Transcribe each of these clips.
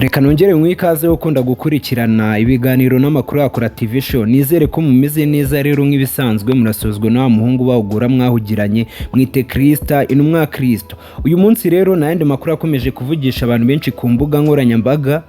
Reka nongere nkwihe ikaze yo ukunda gukurikirana ibiganiro n'amakuru ya Kora TV Show. Nizere ko mumeze neza rero nk'ibisanzwe murasozwa na wa muhungu bawugura mwahugiranye mwite Krista intumwa ya Kristo. Uyu munsi rero n'ayandi makuru akomeje kuvugisha abantu benshi ku mbuga nkoranyambaga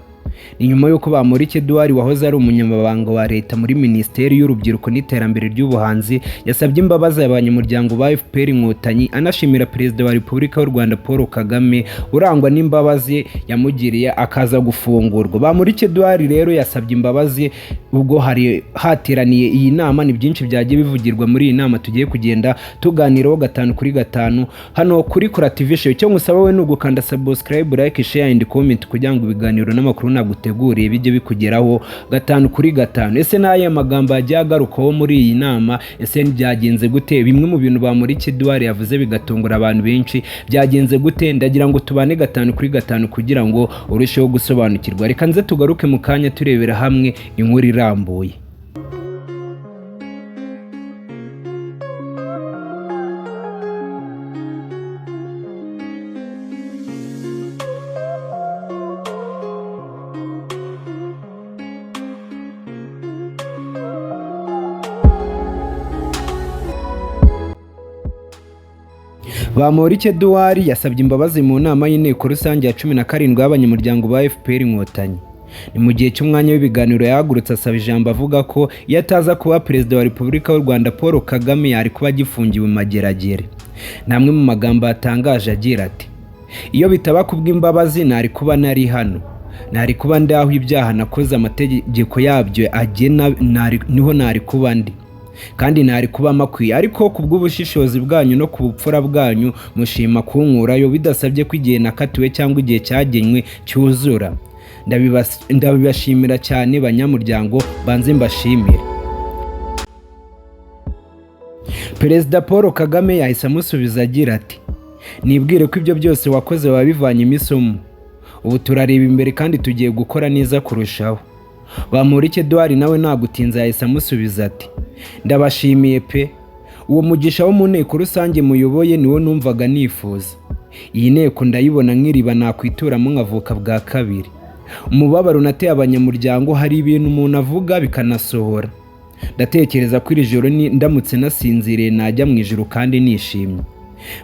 ni nyuma y'uko Bamporiki Edouard wahoze ari umunyamabanga wa leta muri Minisiteri y'Urubyiruko n'Iterambere ry'Ubuhanzi yasabye imbabazi abanyamuryango ba FPR Inkotanyi, anashimira Perezida wa Repubulika y'u Rwanda Paul Kagame urangwa n'imbabazi yamugiriye akaza gufungurwa. Bamporiki Edouard rero yasabye imbabazi ubwo hari hateraniye iyi nama. Ni byinshi byagiye bivugirwa muri iyi nama tugiye kugenda tuganiraho gatanu kuri gatanu hano kuri Kora TV Show. Icyo ngusaba wowe ni ugukanda subscribe, like, share and comment kugira ngo ibiganiro n'amakuru naguteguriye bijye bikugeraho gatanu kuri gatanu. Ese n'aya magambo yagiye agarukaho muri iyi nama, ese byagenze gute? Bimwe mu bintu Bamporiki Edouard yavuze bigatungura abantu benshi byagenze gute? Ndagira ngo tubane gatanu kuri gatanu kugira ngo urusheho gusobanukirwa. Reka nze tugaruke mu kanya turebera hamwe inkuru irambuye. Bamporiki Edouard yasabye imbabazi mu nama y'inteko rusange ya 17 y'abanyamuryango ba FPR Inkotanyi. Ni mu gihe cy'umwanya w'ibiganiro yahagurutse asaba ijambo avuga ko iyo ataza kuba Perezida wa Repubulika y'u Rwanda Paul Kagame yari kuba agifungiwe Mageragere. Ni amwe mu magambo yatangaje agira ati: "Iyo bitaba kubw'imbabazi nari kuba nari hano, nari kuba ndaho ibyaha nakoze amategeko yabyo agena, niho nari kuba ndi kandi ntari kuba makwiye, ariko ku bw'ubushishozi bwanyu no ku bupfura bwanyu mushima kunkurayo bidasabye ko igihe nakatiwe cyangwa igihe cyagenwe cyuzura. Ndabibashimira cyane banyamuryango, banze mbashimire." Perezida Paul Kagame yahise amusubiza agira ati: "Nibwire ko ibyo byose wakoze wabivanyemo isomo, ubu turareba imbere kandi tugiye gukora neza kurushaho." Bamporiki Edouard nawe ntagutinza yahise amusubiza ati: "Ndabashimiye pe, uwo mugisha wo mu nteko rusange muyoboye niwo numvaga nifuza. Iyi nteko ndayibona nk'iriba nakwituramo nkavuka bwa kabiri. Umubabaro nateye abanyamuryango, hari ibintu umuntu avuga bikanasohora. Ndatekereza ko iri joro ndamutse nasinziriye najya mu ijuru kandi nishimye."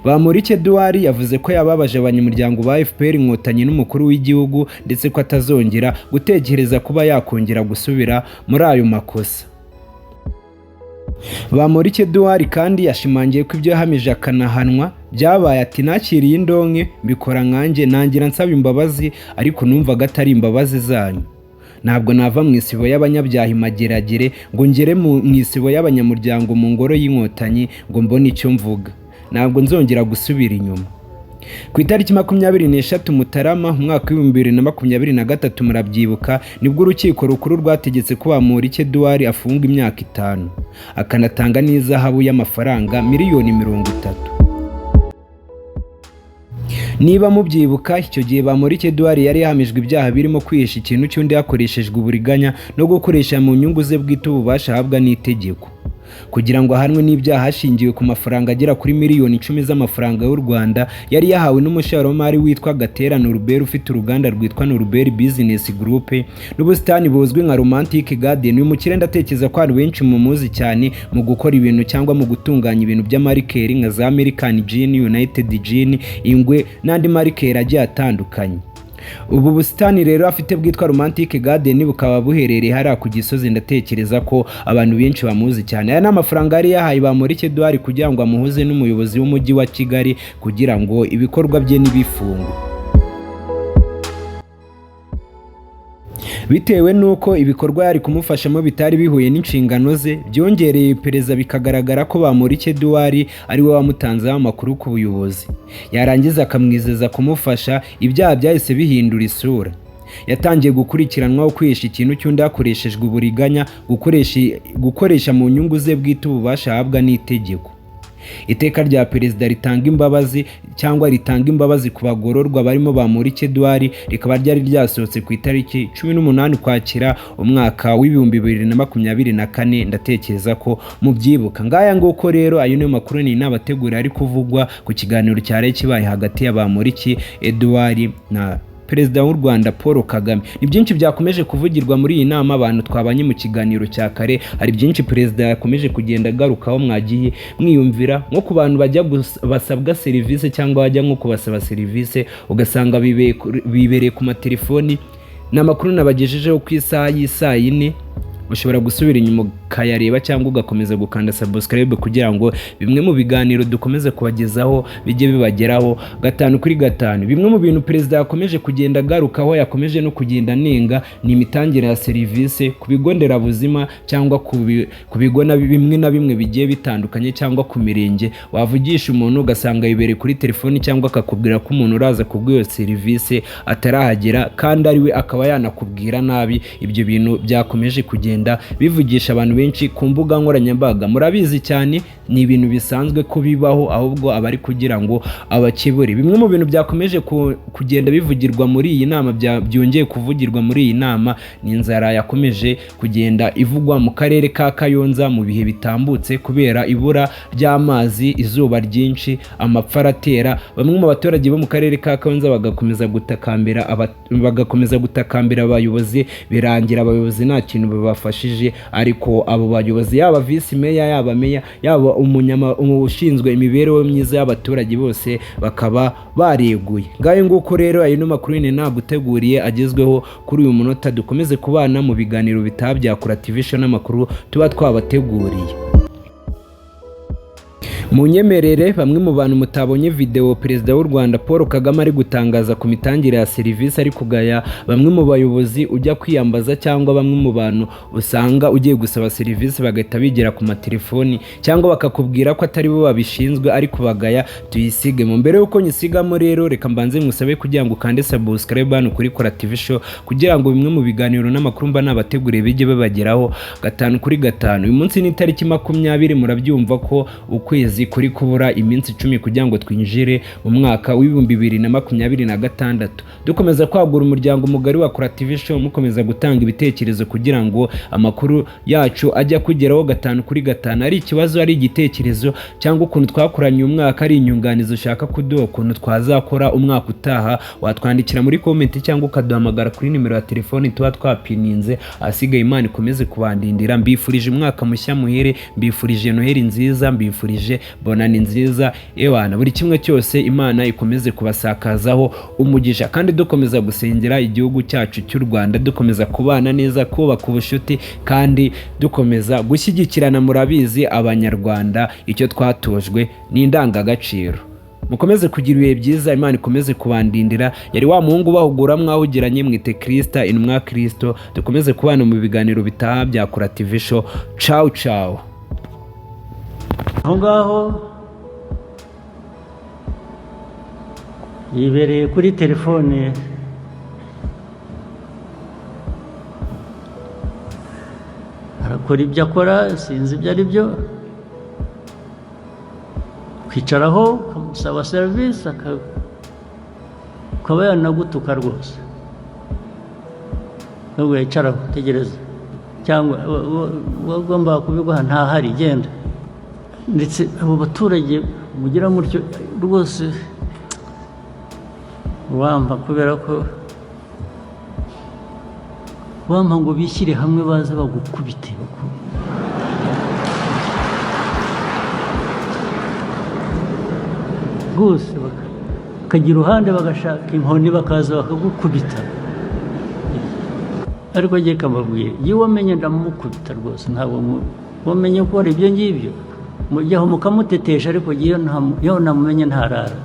Bamporiki Edouard yavuze ko yababaje abanyamuryango ba FPR Inkotanyi n'umukuru w'igihugu, ndetse ko atazongera gutekereza kuba yakongera gusubira muri ayo makosa. Bamporiki Edouard kandi yashimangiye ko ibyo yahamije akanahanwa byabaye, ati: "Nakiriye indonke mbikora nkanjye, nangira nsaba imbabazi ariko numvaga atari imbabazi zanyu. Ntabwo nava mu isibo y'abanyabyaha Mageragere ngo ngere mu isibo y'abanyamuryango mu ngoro y'Inkotanyi ngo mbone icyo mvuga. Ntabwo nzongera gusubira inyuma." Ku itariki 23 Mutarama umwaka w'2023, murabyibuka, nibwo urukiko rukuru rwategetse ko Bamporiki Edouard afungwa imyaka 5 akanatanga n'izahabu y'amafaranga miliyoni 30. Niba mubyibuka, icyo gihe Bamporiki Edouard yari yahamijwe ibyaha birimo kwihisha ikintu cy'undi hakoreshejwe uburiganya no gukoresha mu nyungu ze bwite ububasha ahabwa n'itegeko, kugira ngo ahanwe n'ibyaha hashingiwe ku mafaranga agera kuri miliyoni 10 z'amafaranga y'u Rwanda yari yahawe n'umushoramari witwa Gatera Norbert ufite uruganda rwitwa Norbert Business Group n'ubusitani buzwi nka Romantic Garden. Uyu mukire ndatekereza ko abantu benshi mumuzi cyane mu gukora ibintu cyangwa mu gutunganya ibintu by'amarikeri nka za American Gin, United Gin, Ingwe n'andi marikeri agiye atandukanye. Ubu busitani rero afite bwitwa Romantic Garden bukaba buherereye hariya ku Gisozi, ndatekereza ko abantu benshi bamuzi cyane. Aya ni amafaranga yari yahaye Bamporiki Edouard kugira ngo amuhuze n'umuyobozi w'umujyi wa Kigali kugira ngo ibikorwa bye ntibifungwe. Bitewe n'uko ibikorwa yari kumufashamo bitari bihuye n'inshingano ze, byongereye iperereza bikagaragara ko Bamporiki Edouard ari we wamutanzeho amakuru ku buyobozi, yarangiza akamwizeza kumufasha. Ibyaha byahise bihindura isura. Yatangiye gukurikiranwaho kwihisha ikintu cy'undi hakoreshejwe uburiganya, gukoresha mu nyungu ze bwite ububasha ahabwa n'itegeko. Iteka rya Perezida ritanga imbabazi cyangwa ritanga imbabazi ku bagororwa barimo Bamporiki Edouard rikaba ryari ryasohotse ku itariki 18 Ukwakira umwaka w'2024, ndatekereza ko mubyibuka. Ngaya nguko rero, ayo niyo makuru ni nabateguriye ari kuvugwa ku kiganiro cyari kibaye hagati ya Bamporiki Edouard na Perezida w'u Rwanda Paul Kagame. Ni byinshi byakomeje kuvugirwa muri iyi nama, abantu twabanye mu kiganiro cya kare, hari byinshi perezida yakomeje kugenda agarukaho mwagiye mwiyumvira, nko ku bantu bajya basabwa serivisi cyangwa bajya nko kubasaba serivisi ugasanga bibereye ku matelefoni. Ni amakuru nabagejejeho ku isaha y'isaa yine, ushobora gusubira inyuma ukayareba cyangwa ugakomeza gukanda subscribe kugira ngo bimwe mu biganiro dukomeze kubagezaho bijye bibageraho 5 kuri 5. Bimwe mu bintu perezida yakomeje kugenda agarukaho, yakomeje no kugenda anenga, ni imitangire ya serivisi ku bigo nderabuzima cyangwa ku bigo bimwe na bimwe bigiye bitandukanye cyangwa ku mirenge. Wavugisha umuntu ugasanga yibereye kuri telefoni cyangwa akakubwira ko umuntu uraza kuguha iyo serivisi atarahagera kandi ari we, akaba yanakubwira nabi. Ibyo bintu byakomeje kugenda bivugisha abantu benshi ku mbuga nkoranyambaga, murabizi cyane, ni ibintu bisanzwe ko bibaho, ahubwo abari kugira ngo abakebure. Bimwe mu bintu byakomeje kugenda bivugirwa muri iyi nama, byongeye kuvugirwa muri iyi nama, ni inzara yakomeje kugenda ivugwa mu karere ka Kayonza mu bihe bitambutse kubera ibura ry'amazi, izuba ryinshi, amapfa aratera. Bamwe mu baturage bo mu karere ka Kayonza bagakomeza gutakambira abayobozi, birangira abayobozi nta kintu babafashije. Ariko abo bayobozi, yaba visi meya, yaba meya, yaba ushinzwe imibereho myiza y'abaturage, bose bakaba bareguye. Ngayo nguko rero, ayo ni makuru nyine naguteguriye agezweho kuri uyu munota. Dukomeze kubana mu biganiro bitaha bya Kora TV Show n'amakuru tuba twabateguriye. Munyemerere, bamwe mu bantu mutabonye video perezida w'u Rwanda Paul Kagame ari gutangaza ku mitangire ya serivisi, ari kugaya bamwe mu bayobozi ujya kwiyambaza cyangwa bamwe mu bantu usanga ugiye gusaba serivisi bagahita bigira ku matelefoni cyangwa bakakubwira ko atari bo babishinzwe, ari kubagaya, tuyisigemo. Mbere y'uko nyisigamo rero, reka mbanze ngusabe kugira ngo ukande subscribe hano kuri Kora TV Show kugira ngo bimwe mu biganiro n'amakuru mba nabateguriye bijye babageraho 5 kuri 5. Uyu munsi ni itariki 20, murabyumva ko ukwezi kuri kubura iminsi 10 kugira ngo twinjire mu mwaka w'2026. Dukomeza kwagura umuryango mugari wa Kora TV Show, mukomeza gutanga ibitekerezo kugira ngo amakuru yacu ajye kugeraho 5 kuri 5. Ari ikibazo, ari igitekerezo, cyangwa ukuntu twakoranye uyu mwaka, ari inyunganizi ushaka kuduha ukuntu twazakora umwaka utaha, watwandikira muri comment cyangwa ukaduhamagara kuri nimero ya telefoni tuba twapininze. Ahasigaye Imana ikomeze kubandindira. Mbifurije umwaka mushya muhire, mbifurije Noheli nziza, mbifurije bonani nziza, ewana buri kimwe cyose Imana ikomeze kubasakazaho umugisha, kandi dukomeza gusengera igihugu cyacu cy'u Rwanda, dukomeza kubana neza, kubaka ubucuti, kandi dukomeza gushyigikirana. Murabizi Abanyarwanda icyo twatojwe ni indangagaciro. Mukomeze kugira ibihe byiza, Imana ikomeze kubandindira. Yari wa muhungu bahugura mwahugiranye, mwite Krista, intumwa Kristo. Dukomeze kubana mu biganiro bitaha bya Kora TV Show. Ciao ciao. Aho ngaho yibereye kuri telefone, arakora ibyo akora, sinzi ibyo ari byo, kwicaraho ukamusaba serivisi akaba yanagutuka rwose, nubwo yicaraho tegereza, cyangwa uwagombaga kubiguha ntahari, genda. Ndetse abo baturage mugira mutyo rwose, wampa kubera ko wampa ngo bishyire hamwe baze bagukubite rwose, bakajya iruhande bagashaka inkoni bakaza bakagukubita. Ariko njye kamabwira, iyo wamenye ndamukubita rwose, ntabwo wamenye ko ari ibyo ngibyo mujyaho mukamutetesha, ariko iyo namumenye ntarara.